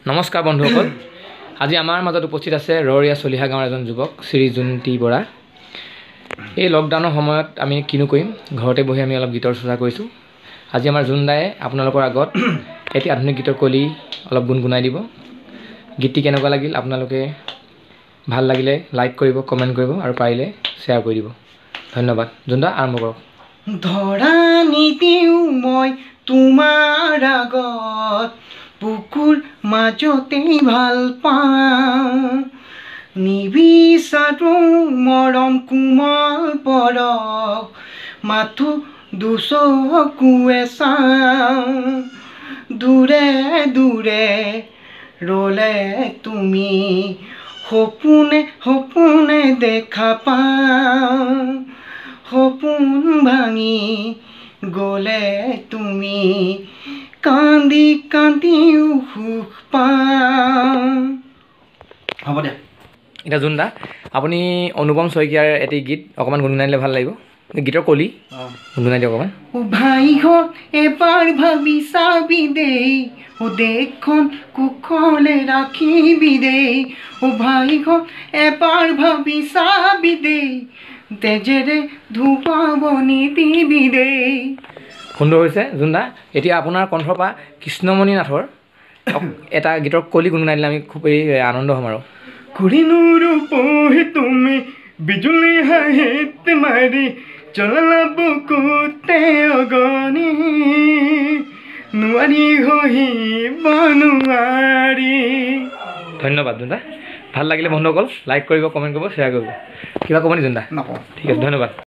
নমস্কাৰ বন্ধুসকল, আজি আমাৰ মাজত উপস্থিত আছে ৰৰৈয়া চলিহা গাঁৱৰ এজন যুৱক শ্ৰী জোনটি বৰা। এই লকডাউনৰ সময়ত আমি কিনো কৰিম, ঘৰতে বহি আমি অলপ গীতৰ চৰ্চা কৰিছোঁ। আজি আমাৰ জোনদাই আপোনালোকৰ আগত এটি আধুনিক গীতৰ কলি অলপ গুণগুণাই দিব। গীতটি কেনেকুৱা লাগিল আপোনালোকে ভাল লাগিলে লাইক কৰিব, কমেণ্ট কৰিব আৰু পাৰিলে শ্বেয়াৰ কৰি দিব। ধন্যবাদ। জোনদা আৰম্ভ কৰক। ধৰা নিদিওঁ মই তোমাৰ আগত, বুকুৰ মাজতেই ভাল পাওঁ, নিবিচাৰো মৰম কোমল পৰশ, মাথো দুচকুৱে চাওঁ, দূৰে দূৰে ৰ'লে তুমি সপোনে সপোনে দেখা পাওঁ, সপোন ভাঙি গ'লে তুমি কান্দি কান্দিও সুখ পাওঁ। হ'ব দে। এতিয়া জোনদা, আপুনি অনুপম শইকীয়াৰ এটি গীত অকণমান গুণগুণাই দিলে ভাল লাগিব। গীতৰ কলি গুণগুণাই দিয়ক অকণমান। ও ভাইহঁত এবাৰ ভাবি চাবি দেই, ও দেশখন কুশলে ৰাখিবি দেই, ও ভাইহঁত এবাৰ ভাবি চাবি দেই, তেজেৰে ধুৱাব নিদিবি দেই। সুন্দৰ হৈছে জোনদা। এতিয়া আপোনাৰ কণ্ঠৰ পৰা কৃষ্ণমণি নাথৰ এটা গীতৰ কলি গুণগুণাই দিলে আমি খুবেই আনন্দ হ'ম। আৰু কৰিনো ৰূপহি তুমি বিজুলী হাঁহিত মাৰি চলা বুকুতে অগনি, নোৱাৰি সহিব নোৱাৰি। ধন্যবাদ জোনদা, ভাল লাগিলে বন্ধুসকল লাইক কৰিব, কমেণ্ট কৰিব, শ্বেয়াৰ কৰিব। কিবা ক'ব নি জোনদা? নকওঁ। ঠিক আছে, ধন্যবাদ।